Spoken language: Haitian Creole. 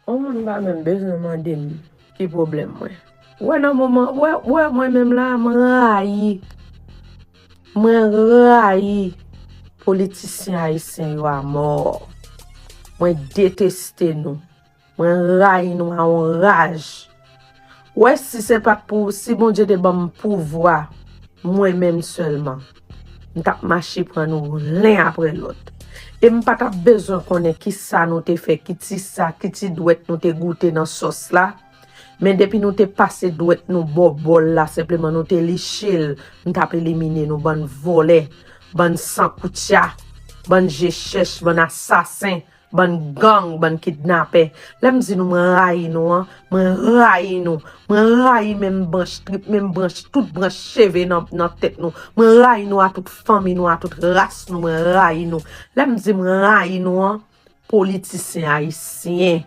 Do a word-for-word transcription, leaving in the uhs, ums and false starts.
Yon moun pa menm bezwen mande m ki pwoblèm mwen. Wè nan moman, wè, wè mwen menm la, mwen rayi. Mwen rayi politisyen ayisyen yo a mò. Mwen deteste nou. Mwen rayi nou a yon raj. Wè si se pa t pou, si Bondye te ban m pouvwa, mwen menm sèlman, m t ap mache pran nou len apre lòt. E m pa t ap bezwen konnen ki sa nou te fè, ki ti sa, ki ti dwèt nou te goute nan sòs la. Men depi nou te pase dwèt nou bò bòl la, senpleman nou te liche l, m t ap elimine nou, bann vòlè, bann sankoutya, bann je chèch, bann asasen, bann gang, bann kidnapè. Lè m di nou mwen rayi nou an, mwen rayi nou. Mwen rayi menm branch trip, menm branch, tout branch cheve nan, nan tèt nou. Mwen rayi nou a tout fanmi nou, a tout ras nou, mwen rayi nou. Lè m di mwen rayi nou an, politisyen ayisyen,